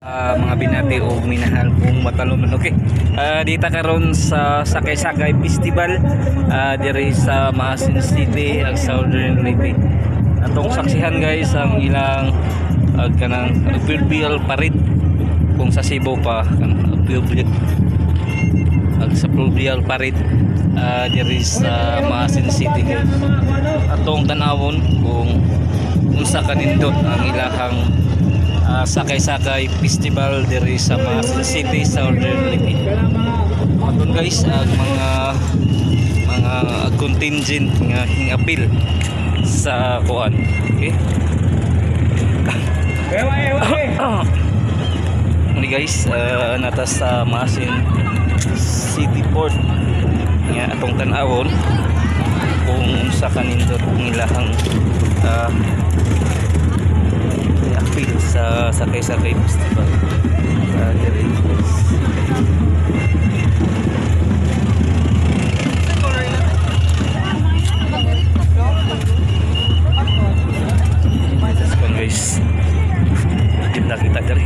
Mga binati o minahal kong mataluman. Okay. Dita karon sa Sakay-Sakay Festival diri sa Maasin City, ang Southern Leyte. Atong saksihan, guys, ang ilang kanang fluvial parade kung sa Cebu pa kanang fluvial ag sa fluvial parade diri sa Maasin City, guys. Atong tanawon kung unsa kanindot ang ilahang Sakay-Sakay Festival diri sa Maasin City, Southern Leyte. Aton, guys, ang mga contingent nga hingapil sa kuan. Okay. Muli, guys, nata sa Maasin City Port nga atong tan-awon kung unsa kanindot ang ilahang apil sa Sakay-Sakay Festival diri, guys. Kuan, guys. Di nakita diri.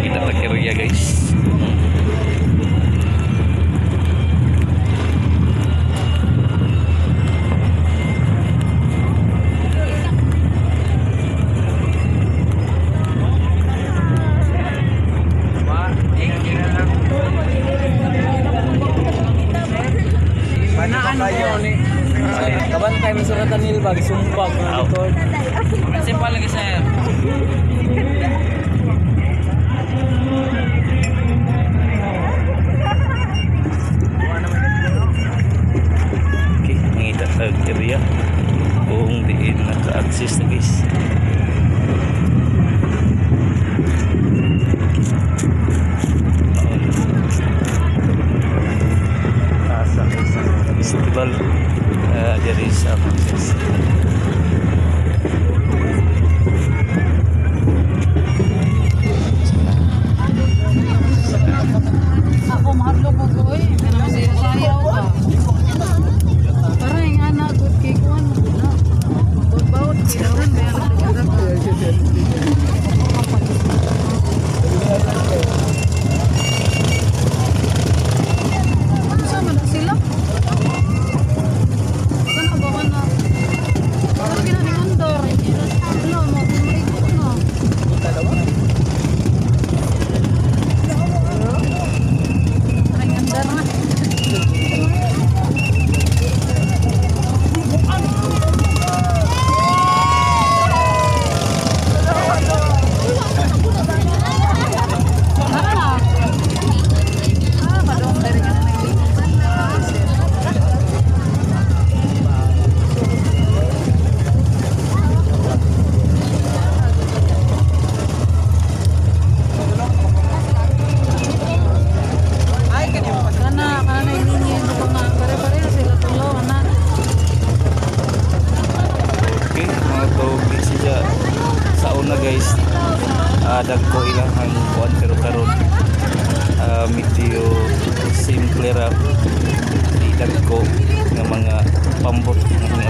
Kita ta area, guys. Ano kayo? Kabantay mo suratan nila bag sumpag ng likod. Principal lagi, sir. Okay, mangita sa area kung diin naka-access na, guys. Sa festival diri sa Access. Ako mahadlok ko eh. Kanang sayaw ka. Para yung anak good kay kuan mo na. Bawt kay ron meron ka. Unsa man na sila? Kana ba kana? Ano ginaning andar? Wala mo maigo na. Parang andar na. Tara na. Ah, padong dari ka na nag- Kana, kana ini yung mga pare-pareho sila tulo, ana. Okay, mga to siya sa una, guys. Dagko ilang ang kuan pero karon medyo simple ra, di dagko nga mga pambot nga